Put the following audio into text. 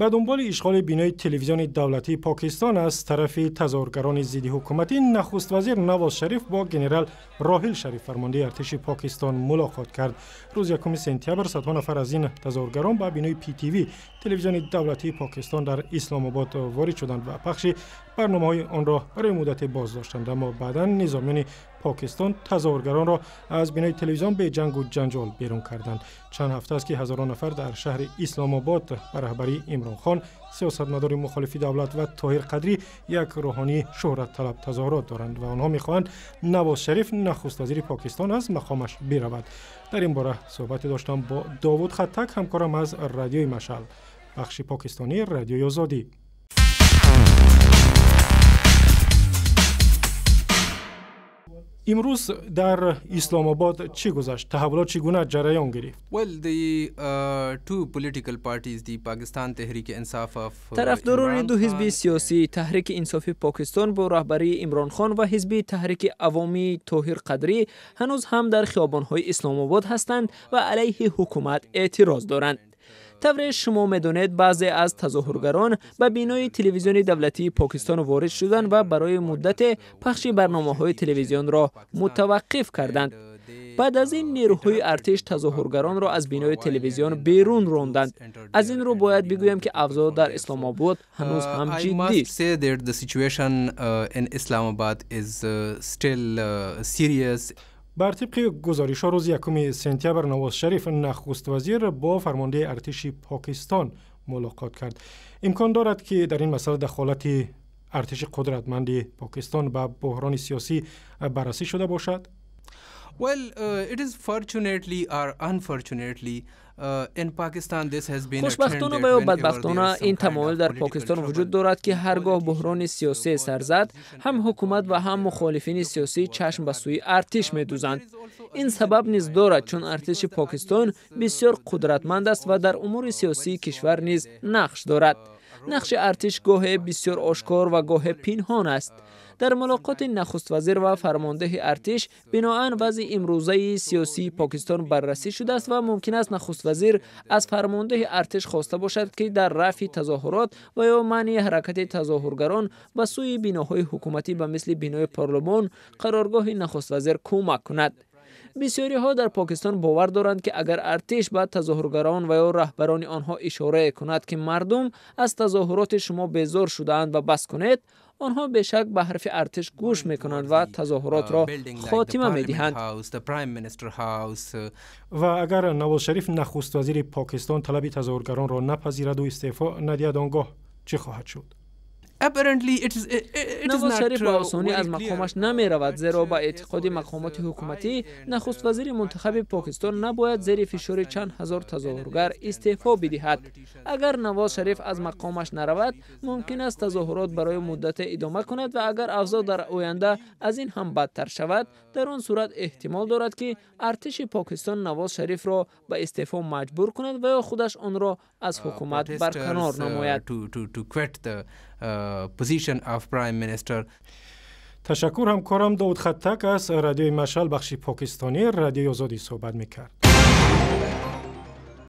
Ба дунболи ишғоли бинои телевизиони давлатии Покистон аз тарафи тазоҳургарони зидди ҳукуматӣ, нахуствазир Навоз Шариф бо генерал Роҳил Шариф, фармондеҳи артиши Покистон, мулоқот кард. Рӯзи 1 сентябр садҳо нафар аз ин тазоҳургарон ба бинои ПТВ, телевизиони давлатии Покистон дар Исломобод, ворид шуданд ва пахши барномаҳои онро барои муддате боздоштанд. Аммо баъдан низомиёни Покистон тазоҳургаронро аз бинои телевизион бе ҷангу ҷанҷол берун карданд. Чанд ҳафта аст, ки ҳазорон нафар дар шаҳри Исломобод ба раҳбарии Имрон Хон, сиёсатмадори мухолифи давлат, ва Тоҳир Қадрӣ, як рӯҳонии шӯҳратталаб, тазоҳурот доранд ва онҳо мехоҳанд Навоз Шариф, нахуствазири Покистон, аз мақомаш биравад. Дар ин бора суҳбате доштам бо Довуд Хаттак, ҳамкорам аз Радиои Машъал, бахши покистонии Радиои Озодӣ. Имрӯз дар Исломобод чӣ гузашт? Таҳаввулот чӣ гуна ҷараён гирифт? Тарафдорони ду ҳизби сиёсӣ, Таҳрики Инсофи Покистон бо раҳбарии Имронхон ва ҳизби Таҳрики Авомии Тоҳир Қадрӣ, ҳанӯз ҳам дар хиёбонҳои Исломобод ҳастанд ва алайҳи ҳукумат эътироз доранд. Тавре шумо медонед, баъзе аз тазоҳургарон ба бинои телевизиони давлатии Покистон ворид шуданд ва барои муддате пахши барномаҳои телевизионро мутаваққиф карданд. Баъд аз ин нерӯҳои артиш тазоҳургаронро аз бинои телевизион берун ронданд. Аз ин рӯ бояд бигӯям, ки авзоъ дар Исломобод ҳанӯз ҳам ҷиддист. Бар тибқи гузоришҳо, рӯзи 1 сентябр Навоз Шариф, нахуствазир, бо фармондеҳи артиши Покистон мулоқот кард. Имкон дорад, ки дар ин масъала дахолати артиши қудратманди Покистон ба буҳрони сиёсӣ баррасӣ шуда бошад? Well, it is fortunately or unfortunately, хушбахтона ва ё бадбахтона, ин тамоюл дар Покистон вуҷуд дорад, ки ҳар гоҳ буҳрони сиёсӣ сар зад, ҳам ҳукумат ва ҳам мухолифини сиёсӣ чашм ба сӯи артиш медӯзанд. Ин сабаб низ дорад, чун артиши Покистон бисёр қудратманд аст ва дар умури сиёсии кишвар низ нақш дорад. Нақши артиш гоҳе бисёр ошкор ва гоҳе пинҳон аст. Дар мулоқоти нахуствазир ва фармондеҳи артиш биноан вазъи имрӯзаи сиёсии Покистон баррасӣ шудааст ва мумкин аст нахуствазир аз фармондеҳи артиш хоста бошад, ки дар рафъи тазоҳурот ва ё манъи ҳаракати тазоҳургарон ба сӯи биноҳои ҳукуматӣ, ба мисли бинои парлумон, қароргоҳи нахуствазир, кӯмак кунад. Бисёриҳо дар Покистон бовар доранд, ки агар артиш ба тазоҳургарон ва ё раҳбарони онҳо ишорае кунад, ки мардум аз тазоҳуроти шумо безор шудаанд ва бас кунед, онҳо бешак ба ҳарфи артиш гӯш мекунанд ва тазоҳуротро хотима медиҳанд. Ва агар Навоз Шариф, нахуствазири Покистон, талаби тазоҳургаронро напазираду истеъфо надиҳад, он гоҳ чӣ хоҳад шуд? Навоз Шариф ба осонӣ аз мақомаш намеравад, зеро ба эътиқоди мақомоти ҳукуматӣ нахуствазири мунтахаби Покистон набояд зери фишори чанд ҳазор тазоҳургар истеъфо бидиҳад. Агар Навоз Шариф аз мақомаш наравад, мумкин аст тазоҳурот барои муддате идома кунад ва агар авзоъ дар оянда аз ин ҳам бадтар шавад, дар он сурат эҳтимол дорад, ки артиши Покистон Навоз Шарифро ба истеъфо маҷбур кунад ва ё худаш онро аз ҳукумат барканор намояд. Position of prime minister. Ташаккур. Ҳамкорам Довуд Хаттак аз Радиои Машъал, бахши покистонӣ Радиои Озодӣ, суҳбат мекард.